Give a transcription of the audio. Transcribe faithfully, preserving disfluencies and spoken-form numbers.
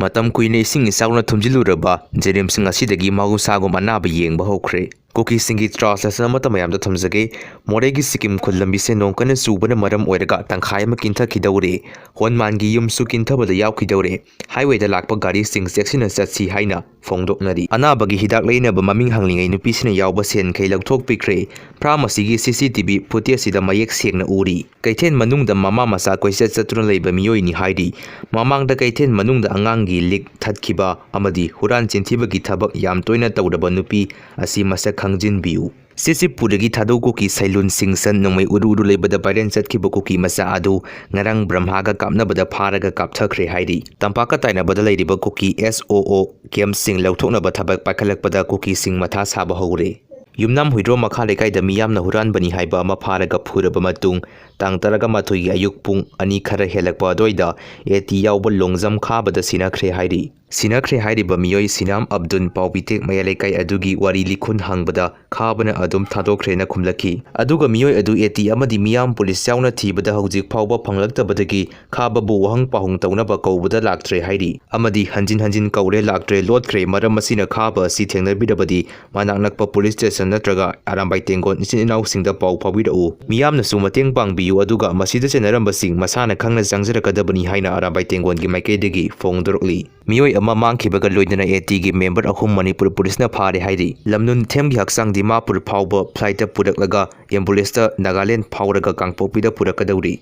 ꯃꯇꯝ ꯀꯨꯏꯅ ꯏꯁꯤꯡ ꯏꯆꯥꯎꯅ ꯊꯨꯝꯖꯤꯜꯂꯨꯔꯕ ꯖꯦꯅꯤꯝꯁ ꯉꯁꯤꯗꯒꯤ ꯃꯍꯧꯁꯥꯒꯨꯝ ꯑꯅꯥꯕ ꯌꯦꯡꯕ ꯍꯧꯈ꯭ꯔꯦ꯫ ꯀꯨꯀꯤꯁꯤꯡꯒꯤ translation ꯑꯃꯠꯇ ꯃꯌꯥꯝꯗ ꯊꯝꯖꯒꯦ꯫ ꯃꯣꯔꯦꯒꯤ ꯁꯤꯀꯤꯝ ꯈꯨꯜ ꯂꯝꯕꯤꯁꯦ ꯅꯣꯡ ꯀꯟꯅ ꯆꯨꯕꯅ ꯃꯔꯝ ꯑꯣꯏꯔꯒ ꯇꯪꯈꯥꯏ ꯑꯃ ꯀꯤꯟꯊꯈꯤꯗꯧꯔꯦ꯫ ꯍꯣꯟꯃꯥꯟꯒꯤ ꯌꯨꯝꯁꯨ ꯀꯤꯟꯊꯕꯗ ꯌꯥꯎꯈꯤꯗꯧꯔꯦ꯫ Highwayꯗ ꯂꯥꯛꯄ ꯒꯥꯔꯤꯁꯤꯡ ꯆꯦꯛꯁꯤꯟꯅ ꯆꯠꯁꯤ ꯍꯥꯏꯅ ꯐꯣꯡꯗꯣꯛꯅꯔꯤ꯫ ꯑꯅꯥꯕꯒꯤ ꯍꯤꯗꯥꯛ ꯂꯩꯅꯕ ꯃꯃꯤꯡ ꯍꯪꯂꯤꯉꯩ ꯅꯨꯄꯤꯁꯤꯅ ꯌꯥꯎꯕ ꯁꯦꯟꯈꯩ ꯂꯧꯊꯣꯛꯄꯤꯈ꯭ꯔꯦ꯫ Pharmacyꯒꯤ CCTV footageꯁꯤꯗ ꯃꯌꯦꯛ ꯁꯦꯡꯅ ꯎꯔꯤ꯫ ꯀꯩꯊꯦꯜ ꯃꯅꯨꯡꯗ ꯃꯃꯥ ꯃꯆꯥ ꯀꯣꯏꯆꯠ ꯆꯠꯇꯨꯅ ꯂꯩꯕ ꯃꯤꯑꯣꯏꯅꯤ ꯍꯥꯏꯔꯤ꯫ ꯃꯃꯥꯡꯗ ꯀꯩꯊꯦꯜ ꯃꯅꯨꯡꯗ ꯑꯉꯥꯡꯒꯤ ꯂꯤꯛ ꯊꯠꯈꯤꯕ ꯑꯃꯗꯤ ꯍꯨꯔꯥꯟ ꯆꯤꯟꯊꯤꯕꯒꯤ ꯊꯕꯛ ꯌꯥꯝ ꯇꯣꯏꯅ ꯇꯧꯔꯕ ꯅꯨꯄꯤ ꯑꯁꯤ ꯃꯁꯛ ꯈꯪꯖꯤꯟꯕꯤꯌꯨ꯫ ꯁꯤꯁꯤꯞꯄꯨꯔꯗꯒꯤ ꯊꯥꯗꯧ ꯀꯨꯀꯤ ꯁꯩꯂꯨꯟ ꯁꯤꯡꯁꯟ ꯅꯣꯡꯃꯩ ꯎꯔꯨ ꯎꯔꯨ ꯂꯩꯕꯗ viral ꯆꯠꯈꯤꯕ ꯀꯨꯀꯤ ꯃꯆꯥ ꯑꯗꯨ ꯉꯔꯥꯡ ꯕ꯭ꯔꯍꯃꯥꯒ ꯀꯥꯞꯅꯕꯗ ꯐꯥꯔꯒ ꯀꯥꯞꯊꯈ꯭ꯔꯦ ꯍꯥꯏꯔꯤ꯫ ꯇꯝꯄꯥꯛꯀ ꯇꯥꯏꯅꯕꯗ ꯂꯩꯔꯤꯕ ꯀꯨꯀꯤ SoO campꯁꯤꯡ ꯂꯧꯊꯣꯛꯅꯕ ꯊꯕꯛ ꯄꯥꯏꯈꯠꯂꯛꯄꯗ ꯀꯨꯀꯤꯁꯤꯡ ꯃꯊꯥ ꯁꯥꯕ ꯍꯧꯔꯦ꯫ ꯌꯨꯝꯅꯥꯝ ꯍꯨꯏꯗ꯭ꯔꯣꯝ ꯃꯈꯥ ꯂꯩꯀꯥꯏꯗ ꯃꯤꯌꯥꯝꯅ ꯍꯨꯔꯥꯟꯕꯅꯤ ꯍꯥꯏꯕ ꯑꯃ ꯐꯥꯔꯒ ꯐꯨꯔꯕ ꯃꯇꯨꯡ, ꯇꯥꯡ ꯇꯔꯥꯃꯥꯊꯣꯏꯒꯤ ꯑꯌꯨꯛ ꯄꯨꯡ ꯑꯅꯤ ꯈꯔ ꯍꯦꯜꯂꯛꯄ ꯑꯗꯨꯋꯥꯏꯗ AT ꯌꯥꯎꯕ ꯂꯣꯡꯖꯝ ꯈꯥꯕꯗ ꯁꯤꯅꯈ꯭ꯔꯦ ꯍꯥꯏꯔꯤ꯫ ꯁꯤꯅꯈ꯭ꯔꯦ ꯍꯥꯏꯔꯤꯕ ꯃꯤꯑꯣꯏ ꯁꯤꯅꯥꯝ ꯑꯕꯗꯨꯟ ꯄꯥꯎꯕꯤꯇꯦꯛ ꯃꯌꯥꯏ ꯂꯩꯀꯥꯏ ꯑꯗꯨꯒꯤ ꯋꯥꯔꯤ ꯂꯤꯈꯨꯟ ꯍꯪꯕꯗ ꯈꯥꯕꯅ ꯑꯗꯨꯝ ꯊꯥꯗꯣꯛꯈ꯭ꯔꯦꯅ ꯈꯨꯝꯂꯛꯈꯤ꯫ ꯑꯗꯨꯒ ꯃꯤꯑꯣꯏ ꯑꯗꯨ AT ꯑꯃꯗꯤ ꯃꯤꯌꯥꯝ ꯄꯨꯂꯤꯁ ꯌꯥꯎꯅ ꯊꯤꯕꯗ ꯍꯧꯖꯤꯛ ꯐꯥꯎꯕ ꯐꯪꯂꯛꯇꯕꯗꯒꯤ ꯈꯥꯕꯕꯨ ꯋꯥꯍꯪ ꯄꯥꯎꯍꯪ ꯇꯧꯅꯕ ꯀꯧꯕꯗ ꯂꯥꯛꯇ꯭ꯔꯦ ꯍꯥꯏꯔꯤ꯫ ꯑꯃꯗꯤ ꯍꯟꯖꯤꯟ ꯍꯟꯖꯤꯟ ꯀꯧꯔꯦ, ꯂꯥꯛꯇ꯭ꯔꯦ, ꯂꯣꯠꯈ꯭ꯔꯦ꯫ ꯃꯔꯝ ꯑꯁꯤꯅ ꯈꯥꯕ ꯑꯁꯤ ꯊꯦꯡꯅꯕꯤꯔꯕꯗꯤ ꯃꯅꯥꯛ ꯅꯛꯄ ꯄꯨꯂꯤꯁ ꯁ꯭ꯇꯦꯁꯟ ꯅꯠꯇ꯭ꯔꯒ ꯑꯔꯥꯝꯕꯥꯏ ꯇꯦꯡꯒꯣꯟ ꯏꯆꯤꯟ ꯏꯅꯥꯎꯁꯤꯡꯗ ꯄꯥꯎ ꯐꯥꯎꯕꯤꯔꯛꯎ꯫ ꯃꯤꯌꯥꯝꯅꯁꯨ ꯃꯇꯦꯡ ꯄꯥꯡꯕꯤꯌꯨ, ꯑꯗꯨꯒ ꯃꯁꯤꯗ ꯆꯦꯟꯅꯔꯝꯕꯁꯤꯡ ꯃꯁꯥꯅ ꯈꯪꯅ ꯆꯪꯖꯔꯛꯀꯗꯕꯅꯤ ꯍꯥꯏꯅ ꯑꯔꯥꯝꯕꯥꯏ ꯇꯦꯡꯒꯣꯟꯒꯤ ꯃꯥꯏꯀꯩꯗꯒꯤ ꯐꯣꯡꯗꯣꯔꯛꯂꯤ꯫ ꯃꯤꯑꯣꯏ ꯑꯃ ꯃꯥꯡꯈꯤꯕꯒ ꯂꯣꯏꯅꯅ ATꯒꯤ member ꯑꯍꯨꯝ ꯃꯅꯤꯄꯨꯔ ꯄꯨꯂꯤꯁꯅ ꯐꯥꯔꯦ ꯍꯥꯏꯔꯤ꯫ ꯂꯝꯂꯨꯟ ꯊꯦꯝꯒꯤ ꯍꯛꯆꯥꯡ ꯗꯤꯃꯥꯄꯨꯔ ꯐꯥꯎꯕ flightꯇ ꯄꯨꯔꯛꯂꯒ ambulanceꯇ ꯅꯥꯒꯥꯂꯦꯟ ꯐꯥꯎꯔꯒ ꯀꯥꯡꯄꯣꯛꯄꯤꯗ ꯄꯨꯔꯛꯀꯗꯧꯔꯤ꯫